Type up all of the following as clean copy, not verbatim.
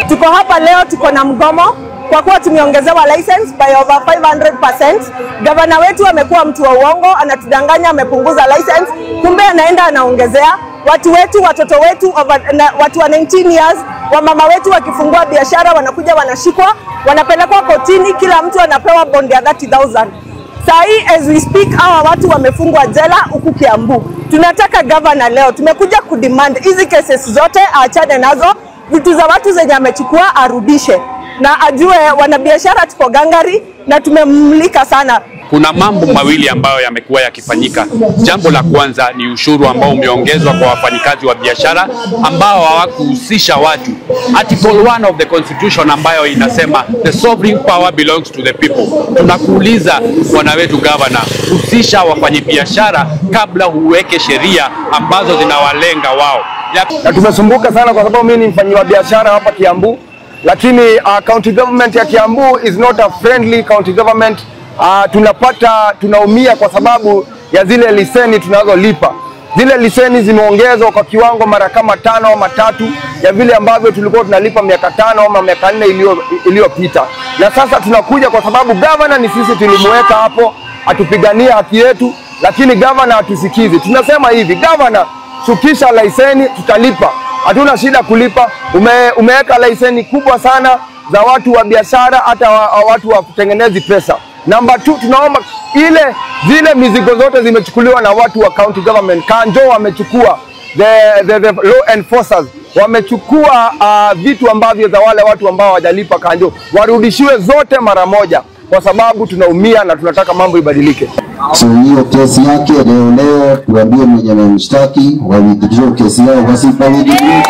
Tuko hapa leo, tuko na mgomo kwa kuwa tumeongezewa license by over 500%. Gavana wetu amekuwa mtu wa uongo, anatudanganya amepunguza license, kumbe anaenda anaongezea. Watu wetu, watoto wetu, watu wa 19 years, wamama wetu wakifungua biashara wanakuja wanashikwa, wanapelekwa kotini, kila mtu anapewa bond ya 30,000. Saa hii as we speak, hawa watu wamefungwa jela huku Kiambu. Tunataka governor leo, tumekuja kudemand hizi cases zote aachane nazo, vitu za watu zenye amechukua arudishe, na ajue wanabiashara tuko gangari na tumemlika sana. Kuna mambo mawili ambayo yamekuwa yakifanyika. Jambo la kwanza ni ushuru ambao umeongezwa kwa wafanyikazi wa biashara ambao hawakuhusisha watu. Article 1 of the Constitution ambayo inasema the sovereign power belongs to the people. Tunakuuliza bwana wetu governor, husisha wafanyabiashara kabla huweke sheria ambazo zinawalenga wao. Na tumesumbuka sana kwa sababu mimi ni mfanyi wa biashara hapa Kiambu, lakini county government ya Kiambu is not a friendly county government. Tunaumia kwa sababu ya zile leseni tunazolipa. Zile leseni zimeongezwa kwa kiwango mara kama 5 ama 3 ya vile ambavyo tulikuwa tunalipa miaka 5 ama miaka 4 iliyopita. Na sasa tunakuja kwa sababu governor ni sisi tulimweka hapo atupigania haki yetu, lakini governor hatusikizi. Tunasema hivi, governor, shukisha leseni, tutalipa. Hatuna shida kulipa. Umeweka leseni kubwa sana za watu wa biashara, hata watu wa kutengeneza pesa. Number 2, tunaomba zile mizigo zote zimechukuliwa na watu wa county government. Kanjo wamechukua, the law enforcers wamechukua vitu ambavyo za wale watu ambao hawajalipa kanjo, warudishiwe zote mara moja, kwa sababu tunaumia na tunataka mambo ibadilike. So hiyo kesi yake leo tuambie mwenye amemshtaki wa withdraw kesi yao, wasipo withdraw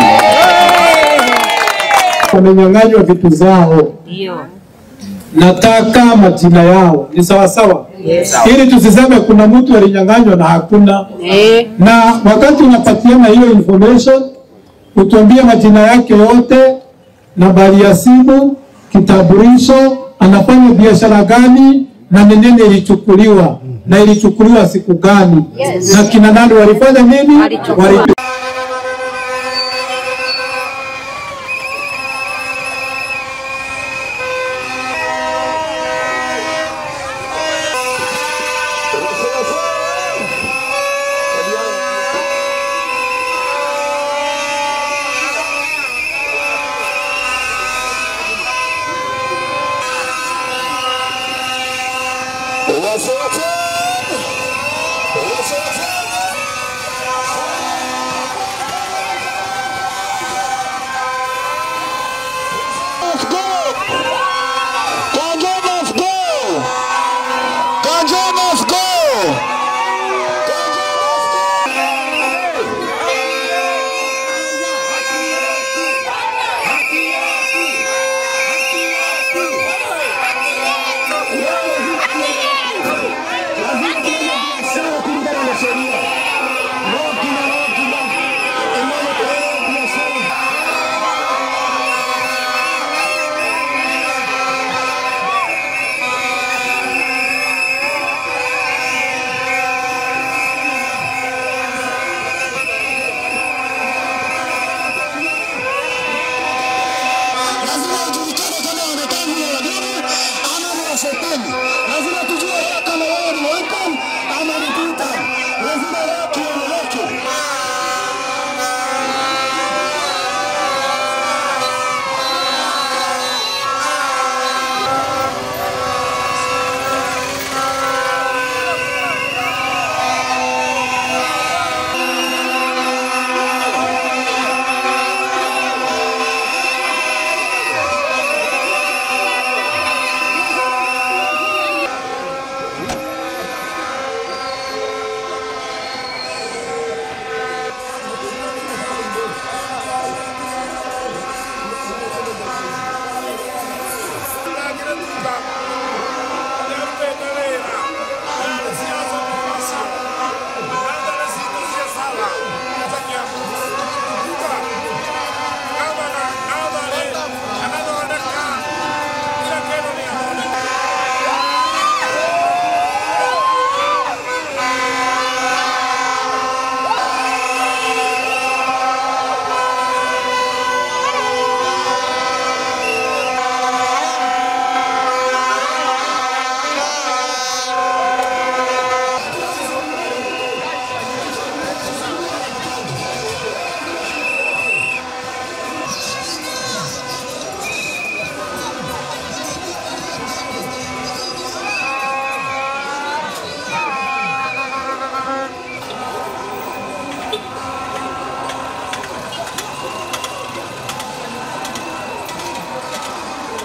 wamenyang'anywa vitu zao. Ndio. Nataka majina yao ni sawa sawa, yes. Ili tusiseme kuna mtu alinyang'anywa na hakuna. Na wakati unapatiana hiyo information, utuambie majina yake yote, nambari ya simu, kitambulisho, anafanya biashara gani, na ni nini ilichukuliwa, na ilichukuliwa siku gani, yes. Na kina nani walifanya nini, walichukua.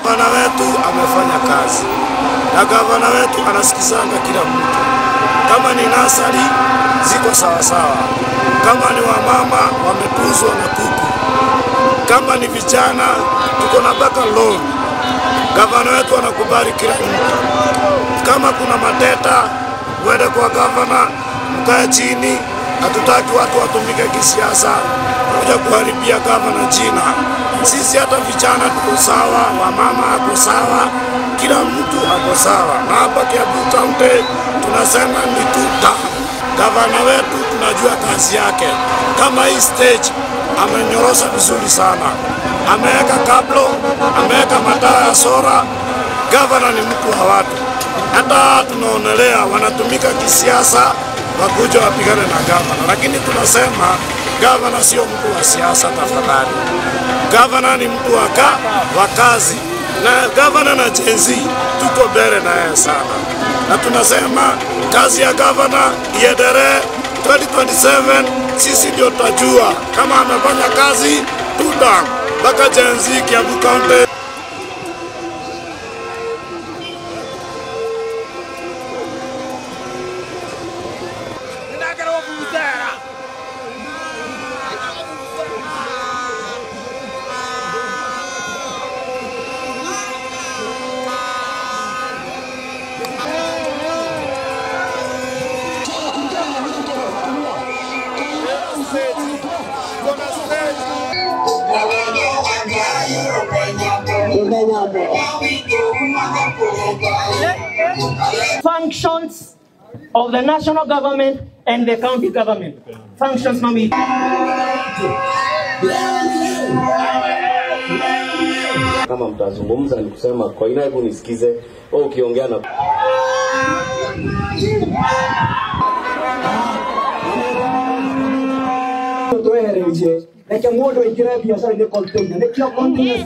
Gavana wetu amefanya kazi na gavana wetu anasikizanga kila mtu. Kama ni nasari ziko sawa sawa, kama ni wamama wametuzwa na kuku, kama ni vijana tuko na baka loan. Gavana wetu anakubali kila mtu. Kama kuna mateta mwende kwa gavana, mkae chini. Hatutaki watu watumike kisiasa kuja kuharibia gavana jina. Sisi hata vijana tuko sawa, wamama ako sawa, kila mtu ako sawa. Na hapa Kiambu County tunasema ni tuta. Gavana wetu tunajua kazi yake. Kama hii stage amenyorosha vizuri sana, ameweka kablo, ameweka mataa ya sora. Gavana ni mtu wa watu. Hata tunaonelea wanatumika kisiasa wakuja wapigane na gavana, lakini tunasema gavana sio mtu wa siasa tafadhali. Gavana ni mtu wa kazi, na gavana na Gen Z tuko mbele na yeye sana, na tunasema kazi ya gavana iendelee. 2027 sisi ndio tutajua kama amefanya kazi tuta mpaka Gen Z Kiambu County. Functions of the national government and the county government. Functions, mami. Kama mtazungumza ni kusema kwa ina, hebu nisikize wewe ukiongea na Reke mundu aingire biacara-inĩ container nĩkĩo container.